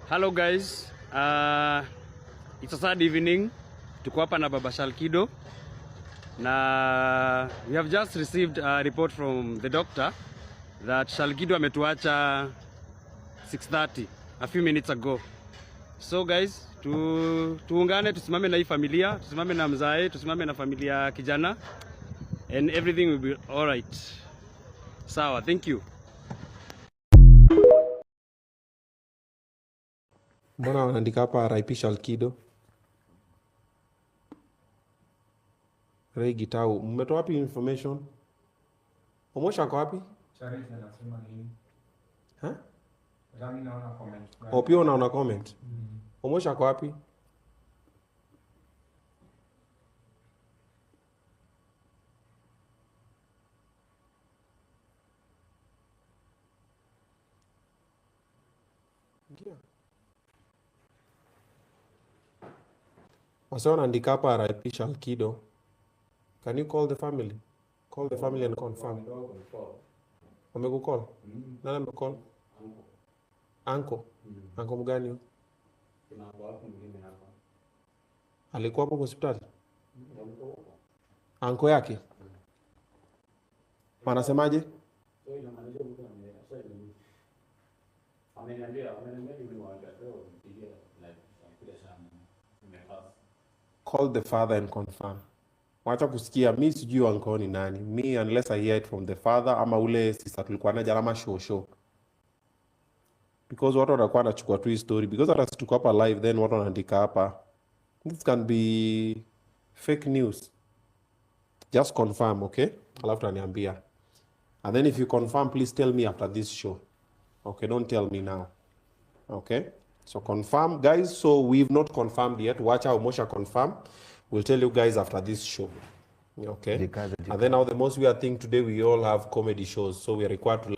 Hello guys, it's a sad evening. Tuko hapa na Baba Shalkido na we have just received a report from the doctor that Shalkido ametuacha 6:30 a few minutes ago. So guys, tuungane tusimame na hii familia, tusimame na mzae, tusimame na familia ya kijana and everything will be all right. Sawa, thank you. Mbona wanaandika hapa RIP Shalkido? Ray Gitau, mmetoa wapi information? Omosha ako wapi? Charity anasema nini? Ha? Hata mimi naona comment Oh, pia unaona comment. Omosha ako wapi? Ingia. Wase wanaandika hapa RIP Shalkido. Can you call the family? Call the family and confirm. Wamekucall? Nani amecall? Anko. Anko mgani huyo? Alikuwa hapo hospitali? Anko yake? Wanasemaje? Call the father and confirm. Wacha kusikia mi sijui anko ni nani. Me unless I hear it from the father ama ule sister tulikuwa naye jana ama shosho. Because watu wanakuwa wanachukua tu hii story because hata sisi tuko hapa live then watu wanaandika hapa. This can be fake news. Just confirm, okay? Alafu utaniambia. And then if you confirm, please tell me after this show. Okay, don't tell me now. Okay? So confirm, guys. So we've not confirmed yet. Watch how Mosha confirm. We'll tell you guys after this show. Okay? Jikaze, And then now the most weird thing today, we all have comedy shows. So we are required to